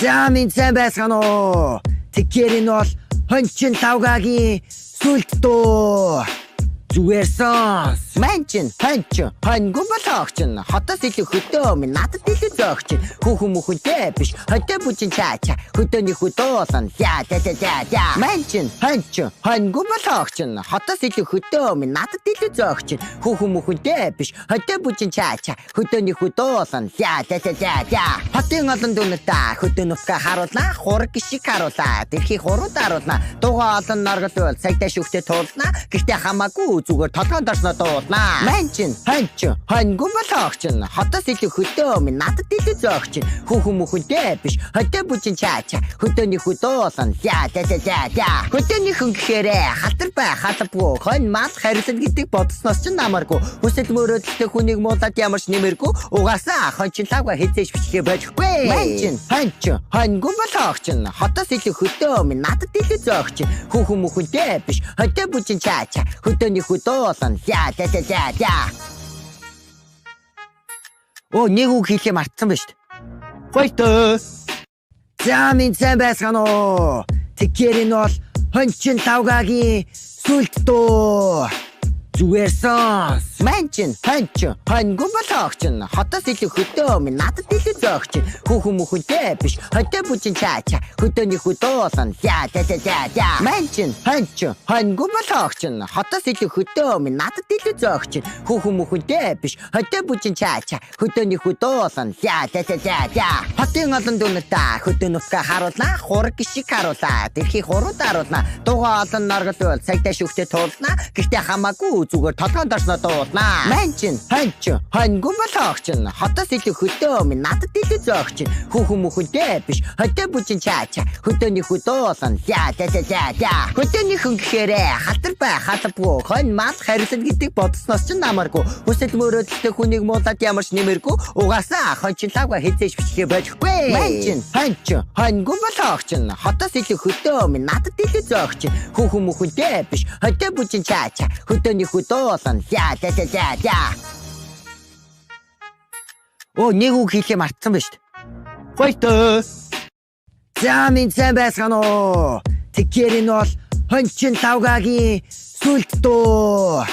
За минь, сайн байцгаана уу? Тэгэхээр энэ бол Хончин лавгагийн сүлд дуу. Зүгээр сонс. Манчин, хончин, хоньгу болгооч нь. Хотоос илүү хөдөө минь, надад илүү зөөгч. Хүүхэн мөхөнтэй биш. Хөдөө бүжин чаа чаа. Хөдөөний хөдөө болно. Я я я я я. Манчин, хончин, хоньгу болгооч нь. Хотоос илүү хөдөө минь, надад илүү зөөгч. Хүүхэн мөхөнтэй биш. Хөдөө бүжин чаа чаа. Хөдөөний хөдөө болно. Я я я я я. Хотын олон дүүнэртээ хөдөө нутгаа харуулна. Хураг шиг харуулаа. Дэлхий хуруу даруулна. Дугаа олон норгол цагдаа шүхтээ туулна. Гэхдээ хамаагүй, зүгээр толгойн дорсноо дуулна. Манчин, хончин, хоньгу болгооч нь. Хотоос илүү хөдөө минь, надад илүү зөөгч. Хүүхэн мөхөнтэй биш. Хөдөө бүжин чаа чаа. Хөдөөний хөдөө болно. Я я я я я. Хөдөөний хүн гэхээрээ халтар бай халбгүй. Хонь мал харилцан гэдэг бодсноос ч намаргүй. Хүсэл мөрөөдөлтэй хүнийг муулаад ямар ч нэмэргүй. Угаасаа хончин лавга хизээш бичлэгээ болихгүй. Манчин, хончин, хоньгу болгооч нь. Хотоос илүү хөдөө минь, надад илүү зөөгч. Хүүхэн мөхөнтэй биш. Хөдөө бүжин чаа чаа. Хөдөөний хөдөө болно. Я я я я я. Оо, нэг үг хэлхээ мартсан байна шүү дээ. Баяртай. За минь, сайн байцгаана уу? Тэгэхээр энэ бол Хончин лавгагийн сүлд дуу. Зүгээр сонс. Манчин, хончин, хоньгу болгооч нь. Хотоос илүү хөдөө минь, надад илүү зөөгч. Хүүхэн мөхөнтэй биш. Хөдөө бүжин чаа чаа. Хөдөөний хөдөө болно. Я я я я я. Манчин, хончин, хоньгу болгооч нь. Хотоос илүү хөдөө минь, надад илүү зөөгч. Хүүхэн мөхөнтэй биш. Хөдөө бүжин чаа чаа. Хөдөөний хөдөө болно. Я я я я я. Хотын олон дүүнэртээ хөдөө нутгаа харуулна. Хураг шиг харуулаа. Дэлхий хуруу даруулна. Дугаа олон норгол цагдаа шүхтээ туулна. Гэхдээ хамаагүй, зүгээр толгойн дорсноо дуулна. Манчин, хончин, хоньгу болгооч нь. Хотоос илүү хөдөө минь, надад илүү зөөгч. Хүүхэн мөхөнтэй биш. Хөдөө бүжин чаа чаа. Хөдөөний хөдөө болно. Я я я я я. Хөдөөний хүн гэхээрээ халтар бай халбгүй. Хонь мал харилцан гэдэг бодсноос ч намаргүй. Хүсэл мөрөөдөлтэй хүнийг муулаад ямар ч нэмэргүй. Угаасаа хончин лавга хизээш бичлэгээ болихгүй. Манчин, хончин, хоньгу болгооч нь. Хотоос илүү хөдөө минь, надад илүү зөөгч. Хүүхэн мөхөнтэй биш. Хөдөө бүжин чаа чаа. Хөдөөний хөдөө болно. Я я я я я. Оо, нэг үг хэлхээ мартсан байна шүү дээ. Баяртай. За минь, сайн байцгаана уу? Тэгэхээр энэ бол Хончин лавгагийн сүлд дуу.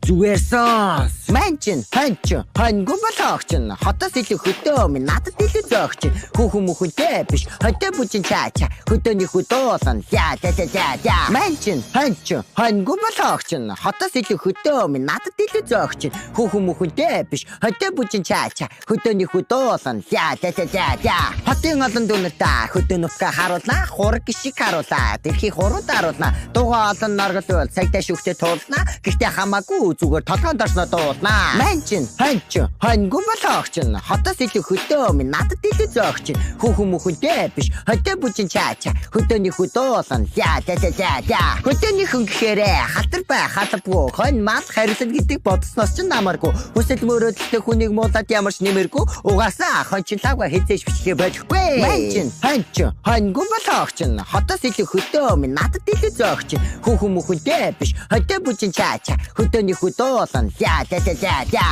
Зүгээр сонс. Манчин, хончин, хоньгу болгооч нь. Хотоос илүү хөдөө минь, надад илүү зөөгч. Хүүхэн мөхөнтэй биш. Хөдөө бүжин чаа чаа. Хөдөөний хөдөө болно. Я я я я я. Манчин, хончин, хоньгу болгооч нь. Хотоос илүү хөдөө минь, надад илүү зөөгч. Хүүхэн мөхөнтэй биш. Хөдөө бүжин чаа чаа. Хөдөөний хөдөө болно. Я я я я я. Хотын олон дүүнэртээ хөдөө нутгаа харуулна. Хураг шиг харуулаа. Дэлхий хуруу даруулна. Дугаа олон норгол цагдаа шүхтээ туулна. Гэхдээ хамаагүй, зүгээр толгойн дорсноо дуулна. Манчин, хончин, хоньгу болгооч нь. Хотоос илүү хөдөө минь, надад илүү зөөгч. Хүүхэн мөхөнтэй биш. Хөдөө бүжин чаа чаа. Хөдөөний хөдөө болно. Я я я я я. Хөдөөний хүн гэхээрээ халтар бай халбгүй. Хонь мал харилцан гэдэг бодсноос ч намаргүй. Хүсэл мөрөөдөлтэй хүнийг муулаад ямар ч нэмэргүй. Угаасаа хончин лавга хизээш бичлэгээ болихгүй. Манчин, хончин, хоньгу болгооч нь. Хотоос илүү хөдөө минь, надад илүү зөөгч. Хүүхэн мөхөнтэй биш. Хөдөө бүжин чаа чаа. Хөдөөний хөдөө болно. Я я я я я.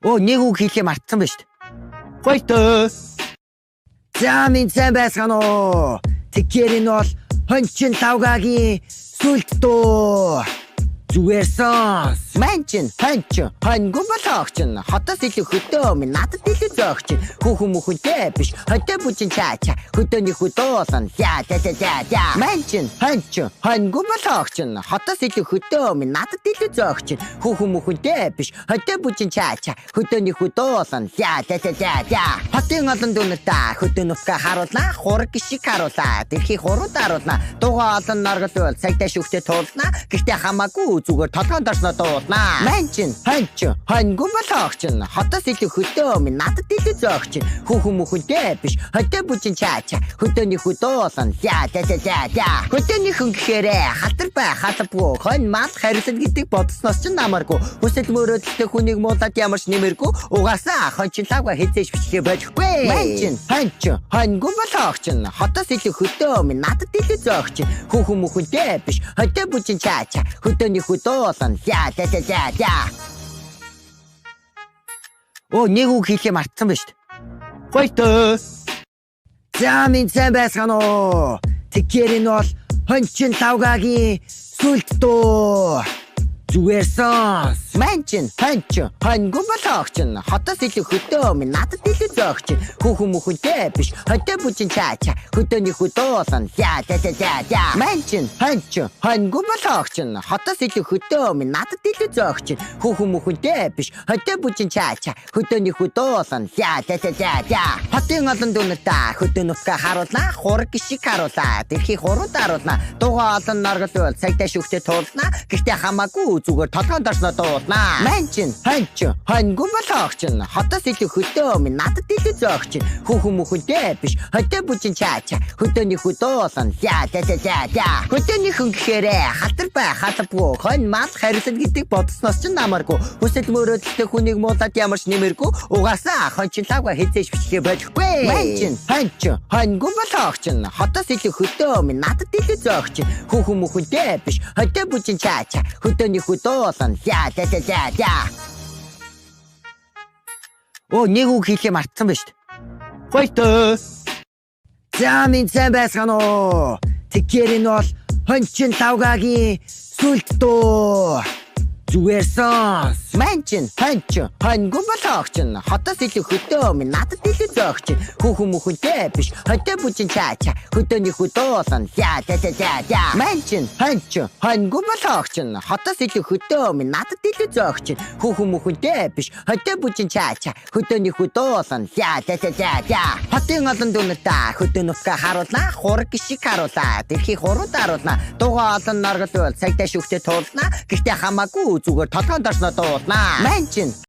Оо, нэг үг хэлхээ мартсан байна шүү дээ. Баяртай. За минь, сайн байцгаана уу? Тэгэхээр энэ бол Хончин лавгагийн сүлд дуу. Зүгээр сонс. Манчин, хончин, хоньгу болгооч нь. Хотоос илүү хөдөө минь, надад илүү зөөгч. Хүүхэн мөхөнтэй биш. Хөдөө бүжин чаа чаа. Хөдөөний хөдөө болно. Я я я я я. Манчин, хончин, хоньгу болгооч нь. Хотоос илүү хөдөө минь, надад илүү зөөгч. Хүүхэн мөхөнтэй биш. Хөдөө бүжин чаа чаа. Хөдөөний хөдөө болно. Я я я я я. Хотын олон дүүнэртээ хөдөө нутгаа харуулна. Хураг шиг харуулаа. Дэлхий хуруу даруулна. Дугаа олон норгол цагдаа шүхтээ туулна. Гэхдээ хамаагүй, зүгээр толгойн дорсноо дуулна. Манчин, хончин, хоньгу болгооч нь. Хотоос илүү хөдөө минь, надад илүү зөөгч. Хүүхэн мөхөнтэй биш. Хөдөө бүжин чаа чаа. Хөдөөний хөдөө болно. Я я я я я. Хөдөөний хүн гэхээрээ халтар бай халбгүй. Хонь мал харилцан гэдэг бодсноос ч намаргүй. Хүсэл мөрөөдөлтэй хүнийг муулаад ямар ч нэмэргүй. Угаасаа хончин лавга хизээш бичлэгээ болихгүй. Манчин, хончин, хоньгу болгооч нь. Хотоос илүү хөдөө минь, надад илүү зөөгч. Хүүхэн мөхөнтэй биш. Хөдөө бүжин чаа чаа. Хөдөөний хөдөө болно. Я я я я я. Оо, нэг үг хэлхээ мартсан байна шүү дээ. Баяртай. За минь, сайн байцгаана уу? Тэгэхээр энэ бол Хончин лавгагийн сүлд дуу. Зүгээр сонс. Манчин, хончин, хоньгу болгооч. Хотоос илүү хөдөө минь, надад илүү зөөгч. Хүүхэн мөхөнтэй биш, хонтой бүжин чаа чаа. Хөдөөний хөдөө ля ля ля ля ля. Манчин, хончин, хоньгу болгооч. Хотоос илүү хөдөө минь, надад илүү зөөгч. Хүүхэн мөхөнтэй биш, хонтой бүжин чаа чаа. Хөдөөний хөдөө ля ля ля ля ля. Хотын олон дүүнэртээ хөдөө нутгаа харуулна, хураг шиг харуулаа. Тэрхий хуруу даруулна. Дугаа олон норгол цагдаа шүүхтэй туулна. Гэхдээ хамаагүй, зүгээр толгойн дорсноо дуулнаа. Манчин, хончин, хоньгу болгооч. Хотоос илүү хөдөө минь, надад илүү зөөгч. Хүүхэн мөхөнтэй биш, хонтой бүжин чаа чаа. Хөдөөний хөдөө ля ля ля ля ля. Хөдөөний хүн гэхээрээ халтар бай халбгүй. Хонь мал харилна гэдэг бодсноос ч намаргүй. Хүсэл мөрөөдөлтэй хүнийг муулаад ямар ч нэмэргүй. Угаасаа хончин лавга хэзээ ч бичлэгээ болохгүй. Манчин, хончин, хоньгу болгооч. Хотоос илүү хөдөө минь, надад илүү зөөгч. Хүүхэн мөхөнтэй биш, хонтой бүжин чаа чаа. Хөдөөний хөдөө ля ля ля ля ля. Оо, нэг үг хэлээ мартсан байж шүү дээ. Баяртай. За минь, сайн байцгаана уу? Тэгэхээр энэ бол Хончин лавгагийн сүлд дуу. Зүгээр сонс. Манчин, хончин, хоньгу болгооч. Хотоос илүү хөдөө минь, надад илүү зөөгч. Хүүхэн мөхөнтэй биш, хонтой бүжин чаа чаа. Хөдөөний хөдөө ля ля ля ля ля. Манчин, хончин, хоньгу болгооч. Хотоос илүү хөдөө минь, надад илүү зөөгч. Хүүхэн мөхөнтэй биш, хонтой бүжин чаа чаа. Хөдөөний хөдөө ля ля ля ля ля. Хотын олон дүүнэртээ хөдөө нутгаа харуулна, хураг шиг харуулаа. Тэрхий хуруу даруулна. Дугаа олон норгол цагдаа шүүхтэй туулна. Гэхдээ хамаагүй, зүгээр толгойн дорсноо дуулнаа. Манчин